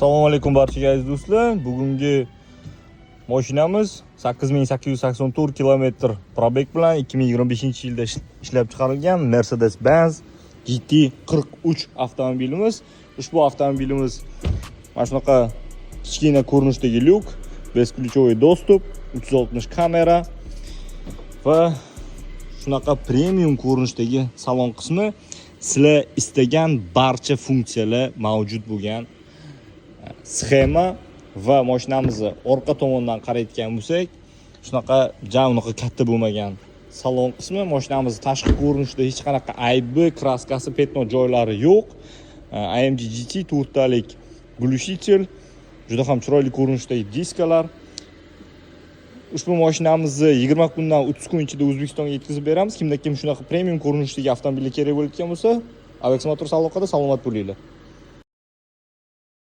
Assalomu alaykum barchaga, aziz do'stlar. Bugungi mashinamiz 8884 kilometr пробег bilan 2025-yilda ishlab chiqarilgan Mercedes-Benz GT43 avtomobilimiz. Ushbu avtomobilimiz mana shunaqa kichkina ko'rinishdagi lyuk, бесключевой доступ, 360 kamera va shunaqa premium ko'rinishdagi salon qismi, sizlar istagan barcha funksiyalar mavjud bo'lgan sxema. Va mashinamizni orqa tomondan qarayotgan bo'lsak, shunaqa ja unaqa katta bo'lmagan salon qismi. Mashinamizni tashqi ko'rinishida hech qanaqa aybi, краска si, пятно joylari yo'q. AMG GT, to'rttalik глушитель, juda ham chiroyli ko'rinishdagi diskalar. Ushbu mashinamizni 20 kundan 30 kun ichida O'zbekistonga yetkazib beramiz. Kimda kim shunaqa premium ko'rinishdagi avtomobillar kerak bo'layotgan bo'lsa, Avex Motors aloqada. Salomat bo'linglar.